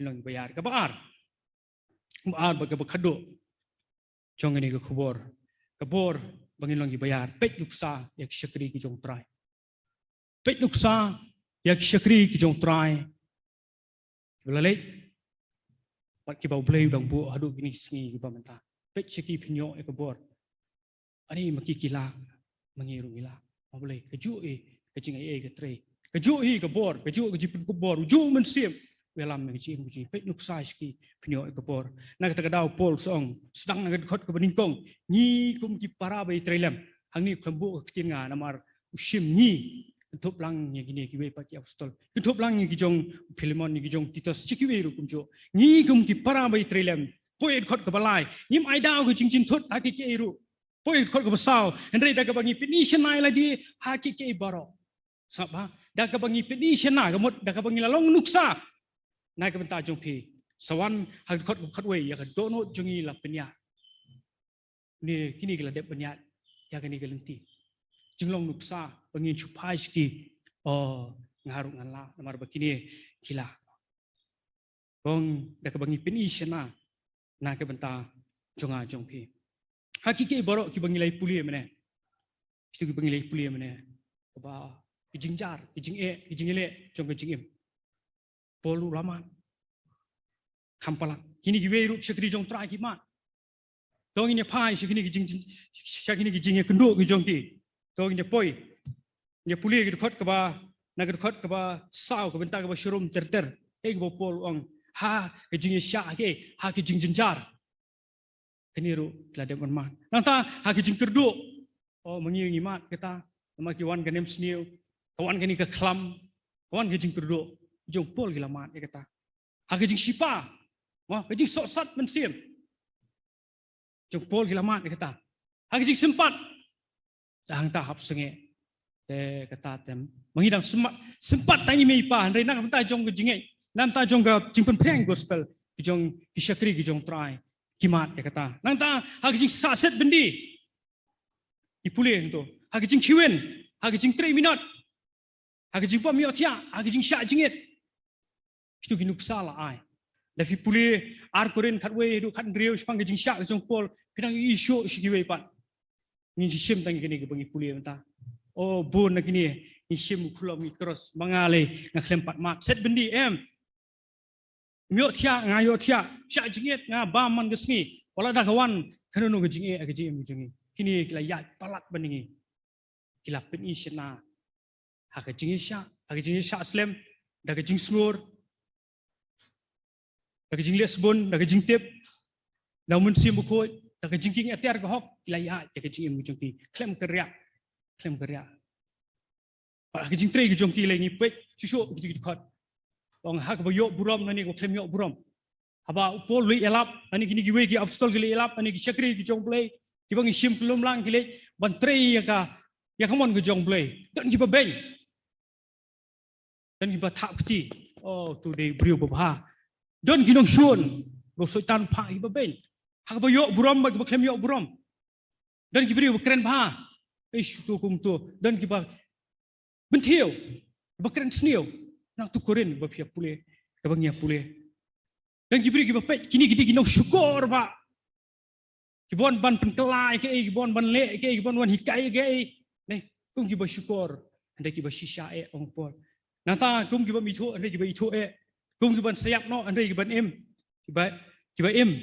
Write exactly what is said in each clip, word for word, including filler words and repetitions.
long kiba ïar. Kaba ar, kaba ar bad kaba khatduh jong kane ka khubor, ka bor ba ngin long kiba ïar. Peit nuksa ïa ki shakri ki jong U Trai. Peit nuksa ïa ki shakri ki jong U Trai, kiba la leit bad kiba U Blei u dang buh haduh kine ki sngi kiba mynta. Peit sha ki, pynïoh ïa ka bor. Ani ma ki ki lah, ma ngi ruh ngi lah. Ma balei? Kajuh hi ka jingaiei ka trei. Kajuh hi ka bor, kajuh ka jingpynkup bor, ujuh u Mynsiem u ïalam ïa ka jingim ka jingim. Peit nuksa sha ki, pynïoh ïa ka bor. Na kata ka daw Paul u ong, sdang na ka dkhot kaba nyngkong, ngi kum ki para ba ïatrei lem. Hangne khlem buh ka ktien nga namar u shim ngi, kynthup lang ïa kine kiwei pat ki apostol, kynthup lang ïa ki jong Philemon, ïa ki jong Titus, sha kiwei ruh kumjuh. Ngi kum ki para ba ïatrei lem. Poi dkhot kaba lai, ngim ai daw ka jingjynthut ha kiei kiei ruh. Poi dkhot kaba saw, hynrei da kaba ngi pyni shynna ïa lade ha kiei kiei baroh. Sngap bha, da kaba ngi pyni shynna, ka mut da kaba ngi la long nuksa na ka bynta jong phi. Sa wan ha dkhot kaba khatwei, ïa ka dohnud jong ngi la pynïaid. Ne kine ki la dep pynïaid ïa kane ka lynti. Jinglong nuksa ba ngin shu phai sha ki, oh, nga ruh ngan lah namar ba kine ki lah. Kong da kaba ngi pyni shynna na ka bynta jong nga jong phi. Ha kiei kiei baroh kiba ngi la ïa pule mynne, kito kiba ngi la ïa pule mynne, kaba ki jingjynjar, ki jingeh, ki jingeh jong ka jingim, Paul u la mad. Kham palat. Kine kiwei ruh ki shakri jong U Trai ki mad. To ngin ïa phai sha kine ki jing, sha kine ki jingïakynduh ki jong ki. To ngin ïa poi, ngin ïa pule ki dkhot kaba, na ki dkhot kaba saw, ka bynta kaba shirum ter ter. Ïa kaba Paul u ong, ha ka jingïasyah, ha ka, ha ka jingjynjar, kine ruh ki la dep ban mad. Nangta ha ka jingkyrduh, oh, ma ngi ngi mad kata, namar ki wan ka nemsniew, ka wan kane ka khlam, ka wan ka jingkyrduh. Jong Paul ki la mad ïa kata. Ha ka jingshipa, mo, ka jingsohsat mynsiem, jong Paul ki la mad ïa kata. Ha ka jingsympat, hangta hap sangeh. Te kata te ma ngi dang sympat, sympat tang i mei i pa, hynrei na ka bynta jong ka jingngeit, na ka bynta jong ka jingpynphriang gospel, ki jong ki shakri ki jong U Trai ki mad ïa kata. Nangta ha ka jingsah set byndi, i pule hangto, ha ka jingkhih win, ha ka jingtrei minot, ha ka jingbym ïohthiah, ha ka jingshah jingit. Kito ki nuksa la ai. Lada phi pule Ar Korinth khatwei haduh khathynriew shaphang ka jingshah ka jong Paul, phin nang ïohi shuh sha kiwei pat. Ngin sa shim tang kine kiba ngi pule mynta. Oh, bun na kine ngi shim, u khlem, ngi cross, ma nga lei nga khlem pat mad. Set byndi, em. Ym ïohthiah, nga ïohthiah. Shah jingit, nga bam man ka sngi. Wat la da ka wan kano kano ka jingeh ha ka jingim ka jong ngi. Kine ki la ïaid palat bad ngi. Ki la pyni shynna ha ka jingïasyah, ha ka jingïasyah slem, da ka jingsngur, da ka jingleh sbun, da ka jingtip, da u Mynsiem Bakhuid, da ka jingkieng atiar ka hok, ki la ïaid ïa ka jingim ka jong ki khlem kynriah, khlem kynriah. Ha ka jingtrei ka jong ki lei ngi peit shuh shuh ki jingkhot. Ong ha kaba ïoh burom lane kaba khlem ïoh burom. Haba u Paul u la ïalap, lane kine kiwei ki apostol ki la ïalap, lane ki shakri ki jong U Blei, kiba ngi shim kyllum lang ki leit ban trei ïa ka, ïa ka mon ka jong U Blei. Don kiba beiñ. Don kiba thap kti. Oh, to dei u briew babha. Don ki nongshun ba u Soitan u phah, kiba beiñ. Ha kaba ïoh burom bad kaba khlem ïoh burom. Don ki briew ba kren bha. Eish, to kumto. Don kiba bynthiew, ba kren sniew. Na uto u Korinth ba phi ïa pule, kaba ngi ïa pule. Don ki briew kiba peit, kine ki dei ki nongshukor ba, kiba wan ban pynkylla ïa kaei, kiba wan ban leh ïa kaei, kiba wan ban hikai ïa kaei. Ne, kum kiba shukor, hynrei kiba shisha eh, ong u Paul. Nangta kum kibym ithuh, hynrei kiba ithuh eh. Kum kiban sa ïap noh, hynrei kiban im, kiba, kiba im.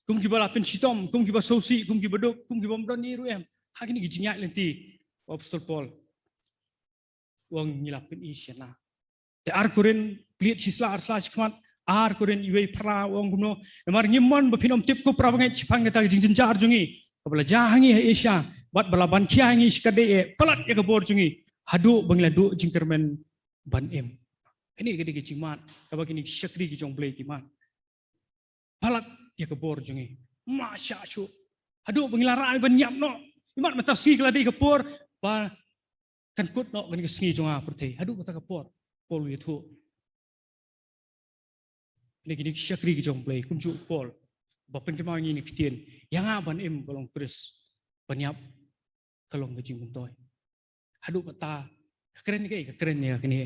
Kum kiba la pynshitom, kum kiba sngewsih, kum kiba duk, kum kibym don ei ruh, em. Ha kine ki jingïaid lynti u Apostol Paul, u ong ngi la pyni shynna. Te Ar Korinth, plied shi sla ar sla shi khmat, Ar Korinth wei phra, u ong kumno: Namar ngim mon ba phin ym tip, ko para bangeit, shaphang kata ka jingjynjar jong ngi, kaba la jia ha ngi ha Asia, bad ba la ban khia ha ngi shikatdei eh, palat ïa ka bor jong ngi, haduh ba ngi la duh jingkyrmen ban im. Kane ka dei ka jingmad kaba kine ki shakri ki jong U Blei ki mad. Palat ïa ka bor jong ngi. Mad shah shuh. Haduh ba ngi la rai ban ïap noh. Imat mynta sngi ka la dei ka por ba kan kut noh kane ka sngi jong nga pyrthei. Haduh kata ka por, Paul u ïathuh. Kine ki dei ki shakri ki jong U Blei, kumjuh u Paul, ba pynkynmaw ïa ngi ïa ka ktien, ïa nga ban im ka long Khrist, ban ïap ka long ka jingmyntoi. Haduh kata, ka kren ïa kaei? Ka kren ïa kane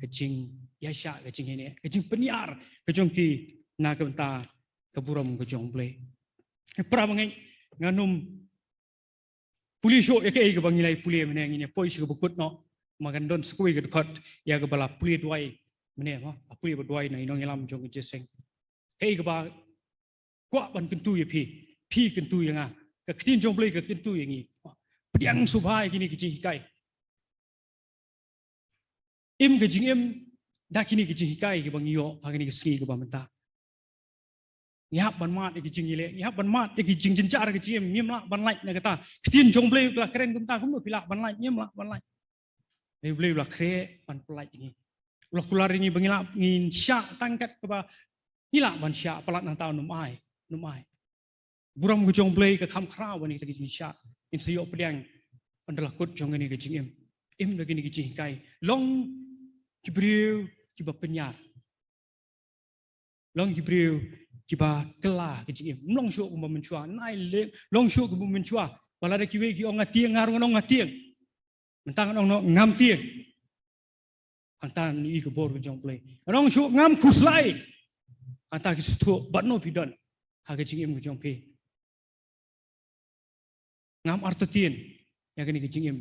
ka jing, ïaishah ka jingïaineh, ka jingpynïar ka jong ki na ka bynta ka burom ka jong U Blei. Para bangeit, ngan ym pule shuh ïa kaei kaba ngi la pule mynne, ngin ïa poi sha kaba kut noh. Namar kan don sa kawei ka dkhot ïa kaba la pule duwai mynne, mo, la pule ba duwai na i nongïalam jong ka jingïaseng. Kaei kaba kwah ban kyntu ïa phi, phi kyntu ïa nga. Ka ktien jong U Blei ka kyntu ïa ngi. Pdiang sngewbha ïa kine ki jinghikai. Im ka jingim da kine ki jinghikai kiba ngi ïoh ha kine ki sngi kiba mynta. Ngi hap ban mad ïa ki jingïaleh, ngi hap ban mad ïa ki jingjynjar ka jingim, ngim lah ban lait na kata. Ka ktien jong U Blei ka la kren kumta, kumno phi lah ban lait, ngim lah ban lait. Hynrei U Blei u la khreh ban pyllait ïa ngi. U la kular ïa ngi ba ngi lah, ngin shah tang kat kaba ngi lah ban shah, palat nangta un ym ai, un ym ai. Burom ka jong U Blei ka kham khraw ban ïa kita ki jingshah. Ngin sa ïoh pdiang ynda la kut jong kane ka jingim. Im da kine ki jinghikai. Long ki briew kiba pynïar. Long ki briew kiba kylla ka jingim. Ym long shuh kumba mynshuwa. Nai leh, long shuh kumba mynshuwa. Ba lada kiwei ki ong nga tieng, nga ruh ngan ong nga tieng. Mynta ngan ong noh ngam tieng. Hangta ngi ïohi ka bor ka jong U Blei. Ngan ong shuh ngam khuslai. Hangta ki sngewthuh bad no phi don ha ka jingim ka jong phi. Ngam artatien ïa kane ka jingim.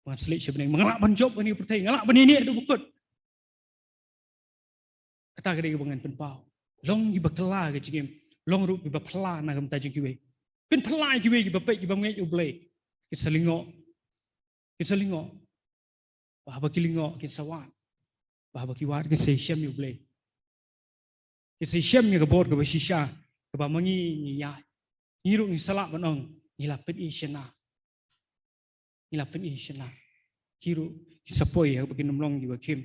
Ngan sa leit sha bneng, nga lah ban jop kane ka pyrthei, nga lah ban ïaineh haduh ba kut. Kata ka dei kaba ngan pynpaw. Long kiba kylla ka jingim, long ruh kiba phylla na ka bynta jong kiwei. Pynphylla ïa kiwei kiba peit, kiba ngeit ïa U Blei. Kin sa lyngngoh. Kin sa lyngngoh. Ba haba ki lyngngoh kin sa wad. Ba haba ki wad kin sa ïashem ïa U Blei. Kin sa ïashem ïa ka bor kaba shisha, kaba ma ngi ngi ïaid. Ngi ruh ngin sa lah ban ong ngi la pyni shynna. Ngi la pyni shynna. Ki ruh kin sa poi ha kaba kin ym long kiba khim.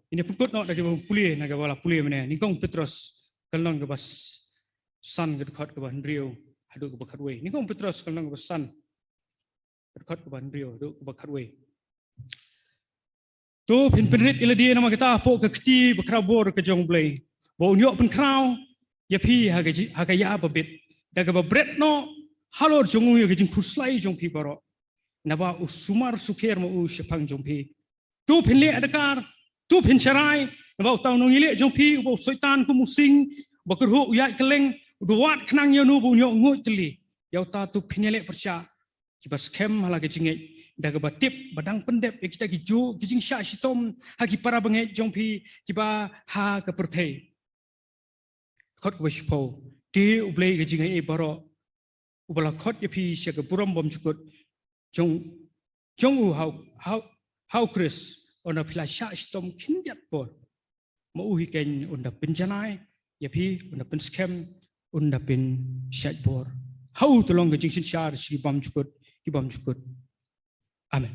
Ngin ïa pynkut noh da kaba pule, na kaba la pule mynne. Nyngkong Petros ka lynnong kaba s-, san, ka dkhot kaba hynriew haduh kaba khatwei. Nyngkong Petros ka lynnong kaba san, ka dkhot kaba hynriew haduh kaba khatwei. To phin pynrit ïa lade namar kata hapoh ka kti bakhraw bor ka jong U Blei, ba un ïoh pynkhraw ïa phi ha ka ji-, ha ka ïa babit, da kaba bret noh halor jong u ïa ka jingkhuslai jong phi baroh, naba u sumar sukher ma u shaphang jong phi. To phin leh adkar, to phin sharai, naba uta u nongïaleh jong phi, uba u Soitan kum u sing ba kyrhuh u ïaid kylleng, u da wad khnang ïa uno ba un ïoh nguid tylli. Ïa uta to phin ïaleh pyrshah kiba skhem ha la ka jingngeit, da kaba tip ba dang pyndep ïa kita kijuh ki jingshah shitom ha ki para bangeit jong phi kiba ha ka pyrthei. Dkhot kaba shiphew. Te U Blei ka jingaiei baroh, uba la khot ïa phi sha ka burom bymjukut jong, jong u ha u, ha u, ha u Khrist, un da phi la shah shitom khyndiat por, ma u hi keiñ un da pynjanai ïa phi, un da pynskhem, un da pynshait bor. Ha u te long ka jingsynshar sha ki bymjukut ki bymjukut. Amen.